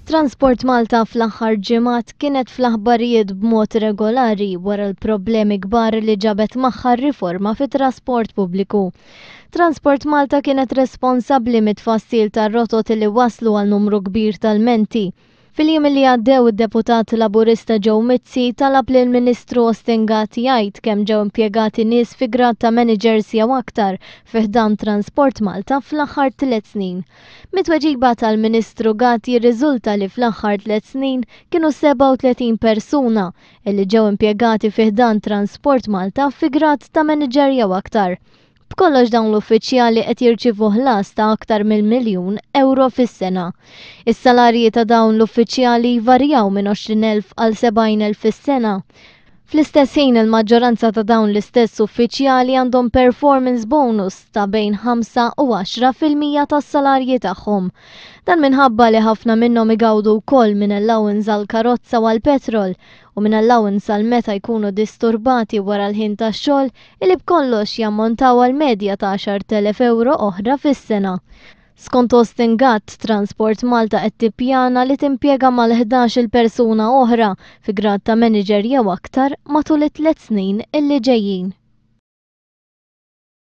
Transport Malta fl-aħħar ġimgħat kienet fl-aħbarijiet b'mod regolari wara l-problemi kbar li ġabet magħha r-riforma fit-trasport pubbliku. Transport Malta kienet responsabbli mit-tfassil tar-rotot li waslu għal numru kbir ta' lmenti. Fil-jiem li għaddew id-deputat Laburista Joe Mizzi talab lil Ministru Austin Gatt jgħid kemm ġew impjegati nies fi grad ta' managers jew aktar fi ħdan Transport Malta fl-aħħar tliet snin. Mit-tweġiba tal-Ministru Gatt jirriżulta li fl-aħħar tliet snin kienu 37 persuna li ġew impjegati fi ħdan Transport Malta fi grad ta' manager jew aktar. B'kollox dawn l-uffiċjali qed jirċievu ħlas ta' aktar minn miljun ewro fis-sena. Is-salarji ta' dawn l-uffiċjali jvarjaw minn 20,000 għal 70,000 fis-sena. Fl-istess ħin il-maġġoranza ta' dawn l-istess uffiċjali għandhom performance bonus ta' bejn 5 u 10% tas-salarji tagħhom. Dan minħabba li ħafna minnhom igawdu wkoll minn allowance għall-karozza u għall-petrol u minn allowance għal meta jkunu disturbati wara l-ħin tax-xogħol li b'kollox jammontaw għal medja ta' 10,000 ewro oħra fis-sena. Skont Austin Gatt, Transport Malta qed tippjana li timpjega mal-11-il persuna oħra fi grad ta' manager jew aktar matul it-tliet snin illi ġejjin.